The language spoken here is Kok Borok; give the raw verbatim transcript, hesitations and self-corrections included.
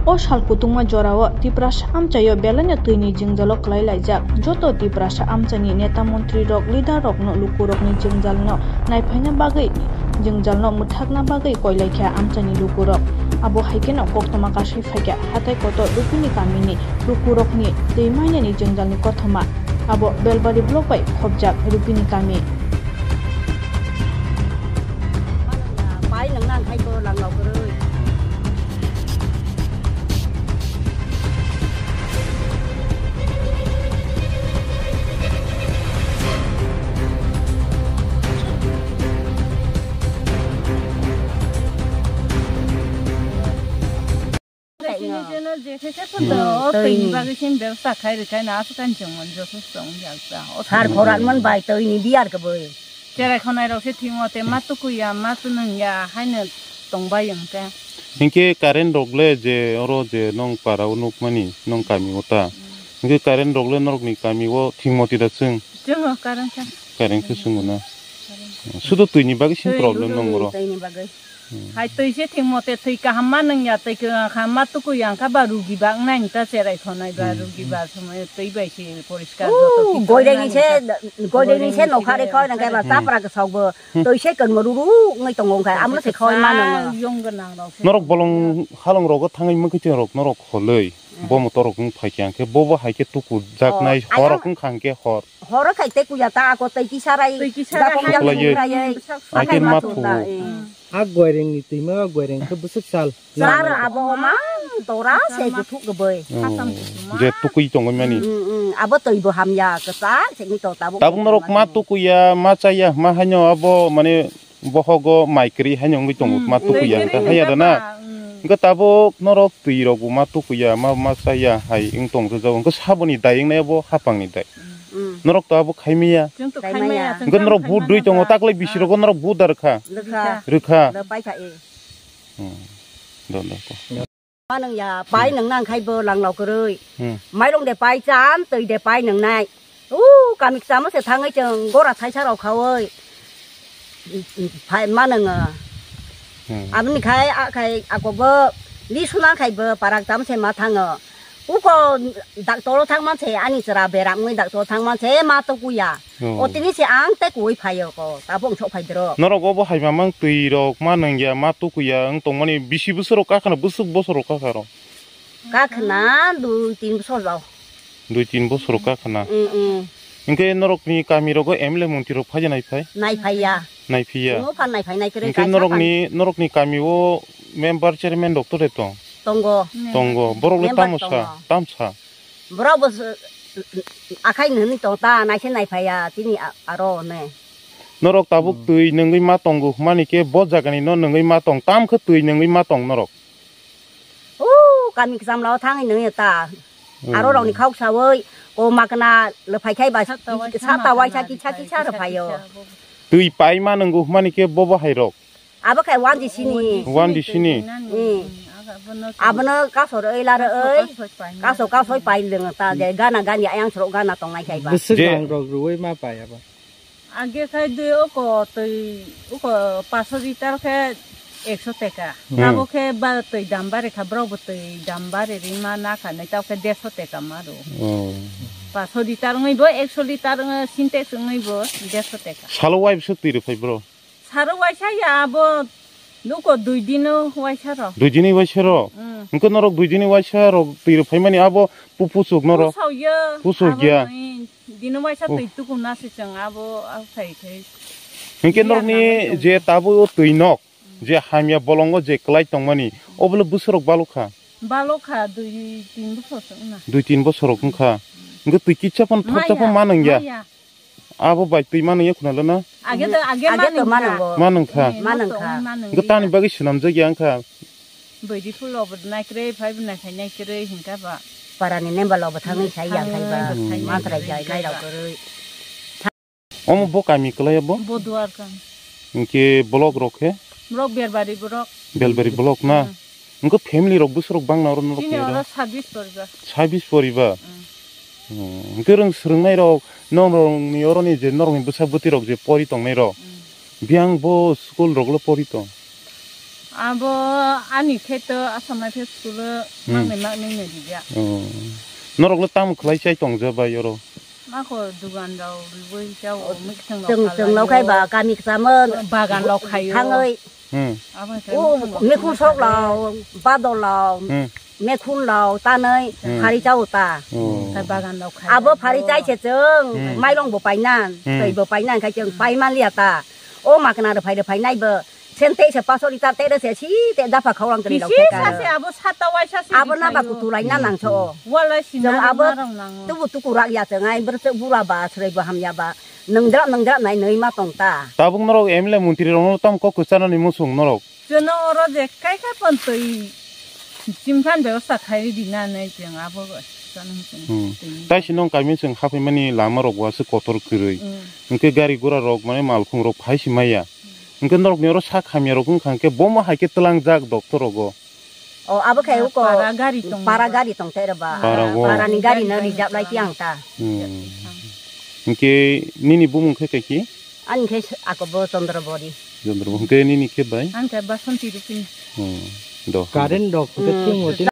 O sal kuthukma jorao Tiprasa amchaio belaino twini jwngjalo kwlai laijak. Joto Tiprasa amchaini neta montrirok, leaderrokno lukurokni jwngjalno naiphaina bagwi, jwngjalno mwthakna bagwi koilaikha amchaini lukurok. Abo haikheno koktwma kasui phaikha hatai kotor Rupini kamini lukurokni twi mainani jwngjalni kothoma. Abo Belbari block bai khopjak Rupini kami. Pai nang nang khai ko lang rok roi. Chini chini je khe khe phun do, o twi ni bagwi chini bebsa khai rwkha na, aswk ani chwng mon joto chwng jak ta. O sar khoran mon bai twi ni biyar khe boi. Cherai khonai rok se thwimo te ma tukui ya, ma chwnwng ya, haino tong bai wng khe. Hinkhe current rok le je oro je nong para o nukmani, nong kami o ta. Hinkhe current rok le norok ni kami o thwimo twi da chwng? Chwngo current khe. Current khe chwngo na. Sudo twi ni bagwi sin problem nong oro. Twi ni bagwi. Hai twi se thwngmo te twi kaham ma nung ya, twi kaham ma tukui ya, wngkha ba rugi ba wngnai, wngkha cherai khonai ba rugi ba, somoi twi bai se poriskar joto thik goireni se, goireni se nokha re khoi nang khe ba chapra kwsok bo twi se kwrwngma ruru wngwi tongo, wngkha amo se khoi ma nung. Yong gwnang rok se. Norok bolong halong rogo thangwi mukhuitwng rok norok kholwi bo motor rok wng phai khe, hwnkhe bo bo hai khe tuku jaknai hor rok wngkha hwnkhe hor. Horo khai tei kuya ta ako tei kisa rai. Tei kisa rai. Dakong hai yang rai. Rai. Akhai akhai ma mathu. Mathu ta, eh. A goireng ni twima goireng khe bwswk sal. Sar abo ma tora se guthuk gbai. Oh. Je tukui tongwi mani. Mm, mm, mm. Abo tei bo hamya kwchak se ni to tabuk. Tabuk norok ma tukuya, ma chaya, ma haino abo mane bohogo mai kwrwi haino wngwi tongo, ma tukuya hwnkha haya da na. Hwnkhe tabuk norok twi rok bo ma tukuya, ma, ma chaya hai wng tong rwjak, hwnkhe saboni dai wngnai abo hapang ni dai. Norok to abo khai maya. Chwng to khai maya. Hwnkhe norok vote rwi tongo, taklai bisi rogo norok vote da rwkha. Rwkha. Rwkha. Rwpai kha e. Hmm. Do, do, ko. Manung ya, pai nung nang khai bo lang lau kwrwi. Hmm. Mairung de pai chan, twi de pai nung nai. U, kami kchamo se thangwi chwng gora thaisa rok khaui. Phai manung. Hmm. Aboni khai, a khai, ako bo, li suna khai bo, parak tam se ma thango. Uko doctor o thang man se, ani chwra beram wngwi doctor o thang man se, ma to kuya. Oh. O tini se ang tei kuwi phaio ko, tabuk sok phai dro. Norok obo hai mamang twi rok ma nangya, ma tukuya wng tongmani bisi bwswk rok kakhana, bwswk bosor rok kakharo. Kakhana dui tin bosor rok. Dui tin bosor rok kakhana. Mm, mm. Hinkhe norokni kami rogo M L A montri rok phai nai phai? Nai phaiya. Nai phiya. Mo phan nai phai nai kwrwi. Hinkhe kaisa norokni, norokni kami o member chairman rok to re tong? Tongo. Tongo. Borok le tamo sa, tam sa. Borok bo s-, akhai nini tong ta, naise naiphaiya, tini a-, aro ne. Norok tabuk twi nungwi ma tongo, hwnmani khe bo jagani no nungwi ma tong, tam khe twi nungwi ma tong norok? O, kami kcham lao thangwi nungwi ta. Aro rokni khok saui, o makna le phai khai ba, sata waisa kisa kisa rw phaio. Twi pai ma nungo, hwnmani khe bo bo hai rok? Abo khe one D C ni. One D C ni. Mm. Abono kasor oi lar oi. Kaso kaso pai leng ta je gana gani ayang sro gana tongnai khai ba. Bwswk je rang rok rwui ma pai abo. Age khai dui oko twi oko paso litar khe ekso teka. Hmm. Abo khe ba twi dam bare kha, borok bo twi dam bare ri ma na kha nai, tabuk khe derso teka ma ro. Oh. Paso litar wngwi bo ekso litar wngwi, sintex wngwi bo derso teka. Salo wai bwswk twi rw phai bro? Saro waisa ya abo nuko dui dino waisa ro. Dui dini waisa ro? Mm. Hwnkhe norok dui dini waisa rok twi rw phaimani abo pu-, pusuk norok? Pusok ya. Pusuk ya. Abo noi dino waisa twi tukuna se chwng abo, abo khai khai. Hwnkhe norokni je tabuk o twi nok, je hamya bolongo je kwlai tongmani, obole bwswk rok balok kha? Balok kha, dui tin bosor se wngna. Dui tin bosor rok wngkha. Hwnkhe twi kitsa phano thopsa phano ma nangya. Maya. Abo bai twi manwi khuna lana? Age to, age manwi kha. Manwi kha. Manwi kha. Hwnkhe tani bagwi swnamjak ya wngkha. Bwrwi phulo bo naikrwi phai bo naikhai naikrwi hinkha ba. Parani nemba lo bo thangwi sai ya khai ba. Mantrai jai lai rok kwrwi. Omo bo kami kwlai bo? Bo duar kami. Hinkhe block rok khe? Block Berbari borok. Belbari block na? Hmm. Hwnkhe family rok bwswk rok bangna oro norok ni oro? Chini oro sabis poribar. Sabis poribar? Hmm. Hmm. Hwnkhe rwng swrwngnai rok, norok ni oro ni je norok ni bwsa bwtwi rok je pori tongnai rok, hmm, biyang bo school rok le pori tong? Abo ani khe to Assam Rifle school o Hmm. maknwi maknwi no rijak. Oh. Norok le tamo khlai chai tong je bai oro? Mako dugan rok rwui chao, mikthang rok Chwng, khalai chwng lo khai o. Ba kami kchamo Bagan rok khai o. Thangwi. Hmm. Abo khe O, mikthang rok mekhun khalai sok o. Lo, badol lo, Hmm. mekhun lo, tanwi, Hmm. phari chao ta. Oh. Khai bagan rok khai Abo o. Phari chai se chwng, Hmm. mairong bo painan, Hmm. twi bo painan, khai chwng pai manliya ta. O makna rwphai rwphai nai bo. Sen te se paso liter te se si te dapha khawang kri rok Bisi te sa ka. Se abo sata waisa se Abo na ba rikhayo. Kutu lai na nang so. Wala si Jeng narang abo narang nango. Tubu tuku rak ya cheng ai ber se bura ba srei bo hamya ba. Nang dra nang dra nai nai ma tong ta. Tabuk norok M L A montri rok no tam kok kwchana ni musung norok. Jono oro je kai kai pon twi chimkhan bebosta khai di na nai jeng abo go. Chana hwn cheng Hmm. twi. Tai si nong kaimi cheng haphaimani lama rok bo aswk kotor kwrwi. Hmm. Hwnkhe gari gura rok mane malkhung rok phai si maya. Hwnkhe norokni oro sak hamya rok wngkha hwnkhe bomo hai khe twlangjak doctor rogo. O, abo khe uko Para gari tong para ba. Gari tong te ba. Para o. Para ni gari no Gari rijak lai tong. Tiang ta. Hmm. Hwnkhe nini bumung khe kaiki? Ani khe ako bo Chandra Bori. Chandra Bori. Hwnkhe nini khe bai? Ang khe Basanti Rupini. Hmm. Do. Current rok hwnkhe Hmm. thwngwi